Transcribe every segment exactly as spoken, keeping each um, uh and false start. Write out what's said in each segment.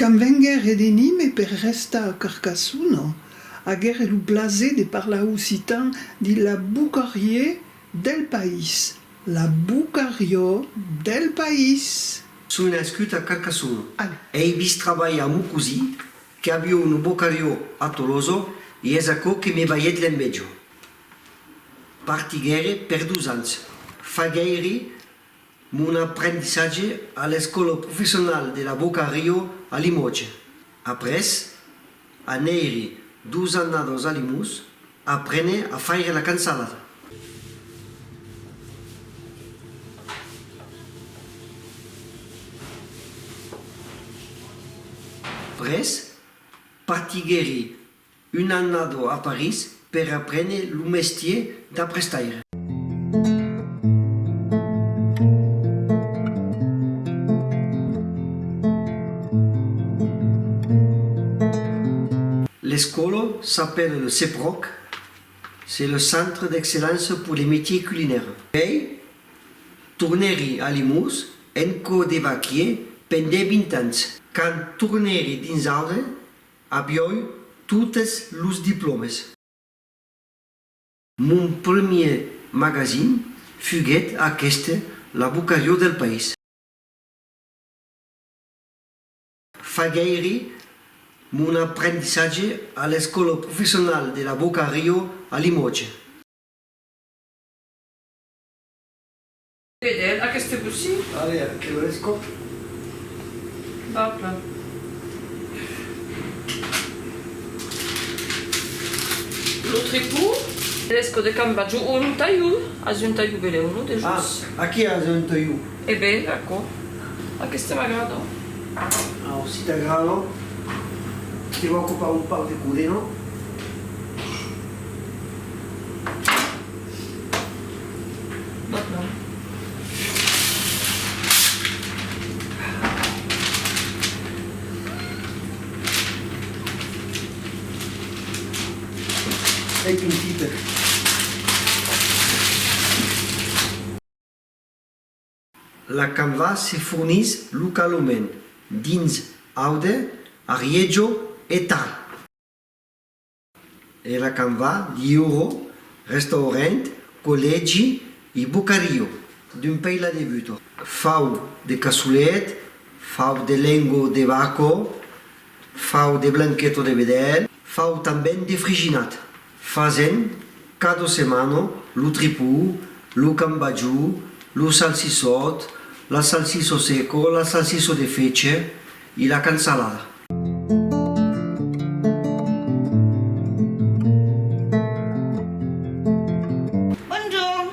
Quand venguère de Nimes per restar a Carcassona, aguère lo plaser de parlar occitan dins la bocariá del país. La bocariá del país. Soi nascut a Carcassona. Ai vist trabalhar mon cosin, qu'aviá una bocariá a Tolosa, e es aquò que me balhèt l'enveja. Partiguère per dos ans. Faguère mon aprendissatge a l'Escòla Professionala de la Bocariá a Limòtges. Après, anère dos annadas a Limós aprene a faire la cansalada. Après, partiguère una annada a París per aprene lo mestièr d'aprestaire. L'escòla s'apèla le CEPROC, c'est le Centre d'Excellence pour les Métiers Culinaires. Puèi, tornèri a Limós en cò de vaquièr pendent vint ans. Quand tornèri dins Aude, aviái totes los diplòmes. Mon primièr magasin fuguèt aqueste, la bocariá del país. Faguère mon aprendissatge a l'Escòla Professionala de la Bocariá a Limòtges. Vedèm, aqueste cossí? Allez, que lo l'escòp. Va plan. Lo tripon, l'escòp de cambatge o un talhon. As un talhon belèu, non, de jos? Ah, aquí as un talhon. E ben, aquò. Aqueste m'agrada. Ah, si t'agrada, te vau copar un pauc de codena. Ei, pitit. La canva se fornís localament dins Aude, Arièja e Tarn. E la canva, liura, restaurant, collègi e bocariá dempuèi la debuta. Fau de caçolet, fau de lenga de vaca, fau de blanqueta de vedèl, fau tanben de friginat. Fasèm cada setmana lo tripon, lo cambatge, lo salsissòt, la salsissa seca, la salsissa de fetge e la cansalada. Bonjorn.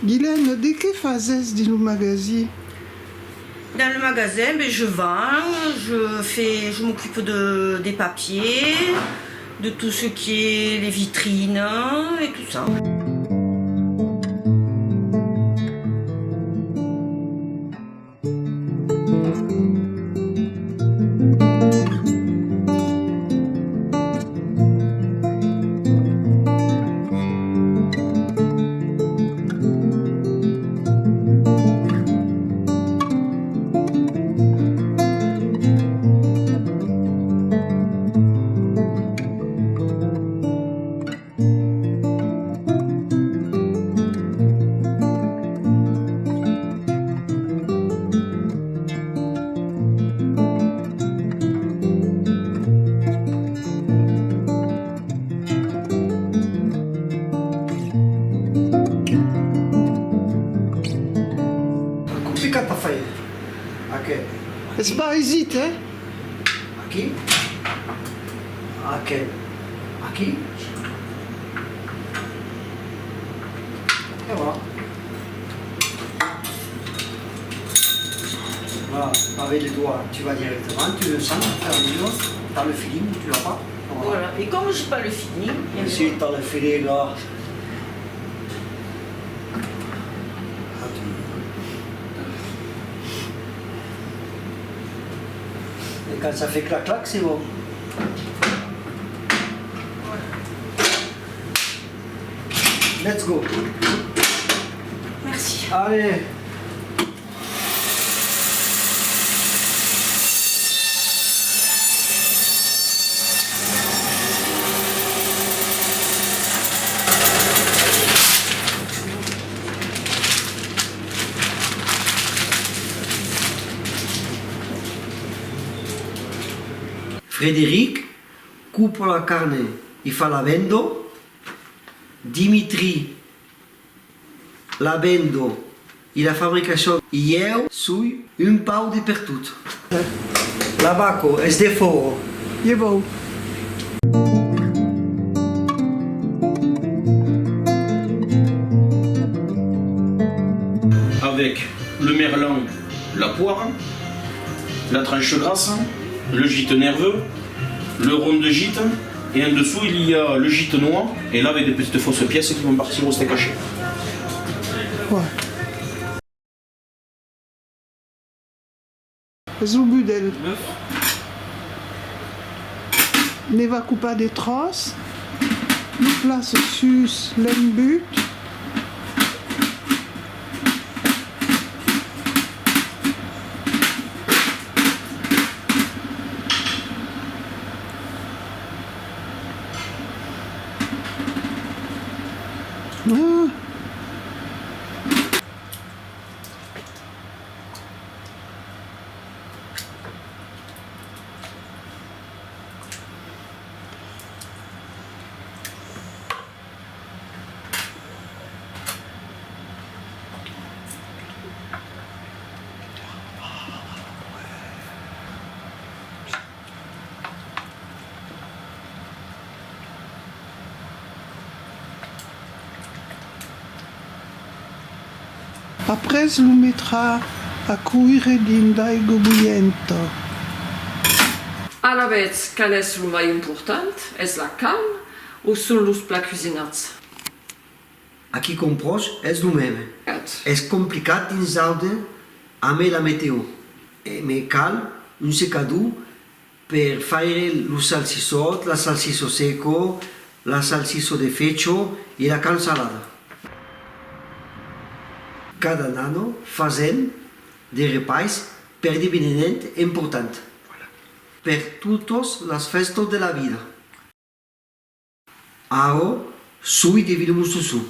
Guilène, de qué fasètz dins lo magasin? Dans le magasin, ben, je vends, je fais, je m'occupe de, des papiers, de tout ce qui est les vitrines et tout ça. Complicat a faire, aquel. Es pas aisit, eh? Aquí. Aquel. Aquí. Et voilà. Voilà, avec les doigts, tu vas directement, tu le sens, tu arrives, t'as le feeling, tu l'as pas. Voilà. Et comme j'ai pas le feeling, eh ben, si t'as le feeling, là. Et quand ça fait clac clac, c'est bon. Let's go. Allez. Frederic copa la carn e fa la venda. Dimitri la venda e la fabricacion, e ieu soi un pauc de pertot. La vaca es defòra. E bon. Avec le merlan, la poire, la tranche grasse, le gîte nerveux, le rond de gîte, et en dessous il y a le gîte noir, et là avec des petites fausses pièces qui vont partir au steak haché. Ouais. Es lo budèl. Ne va copar de tròç, lo plaça sus l'embut. Ah. Après lo metrà a coire dins d'aiga bolhenta. Alavetz, qual es lo mai important? Es la calm o son los plats cusinats? Aquí compròs es lo meme. Es complicat dins Aude amé la meteo. E me cal un secador per faire lo salsissòt, la salsissa seca, la salsissa de fecha e la carn salada. Cada nano fasèm de repais per d'eveniment important per totas las fèstas de la vida. Ara soi de Vilamostossau.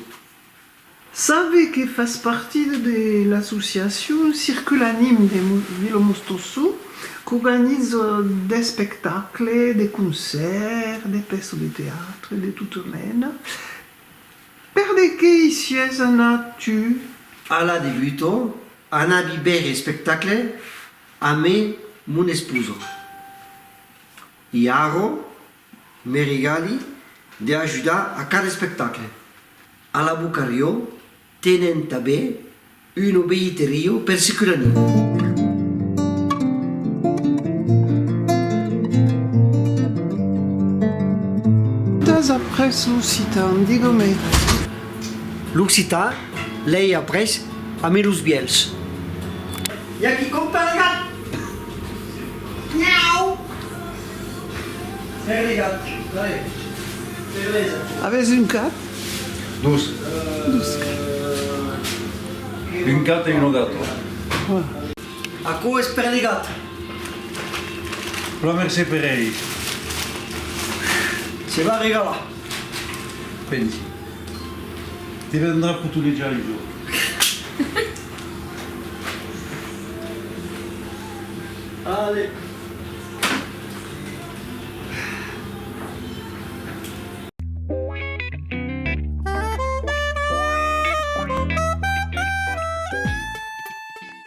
Sabe que fas partida de l'associacion Circulanim de Mo-, Vilamostossau, qu'organiza d'espectacles, de concèrts, de pèças de teatre, de tota mena. Per de qué i siás anat, tu? A la debuta, anavi veire espectacle amé mon esposa. E ara, me regali de ajudar a cada espectacle. A la Bocariá tenèm tanben una bilheteria per Circulanim. T'as après l'occitan, diga-me. L'occitan l'ai après amé los vièlhs. I a quicòm per le gat! Miau! Per le gat, dai. Per les... Avètz un gat? Dos. Dos cats. Un gat e una gata. Voilà. Aquò es per le gat. Plan mercé per elei. Se va regalar. Pensi. Te vendrà potolejar un jorn. Allez.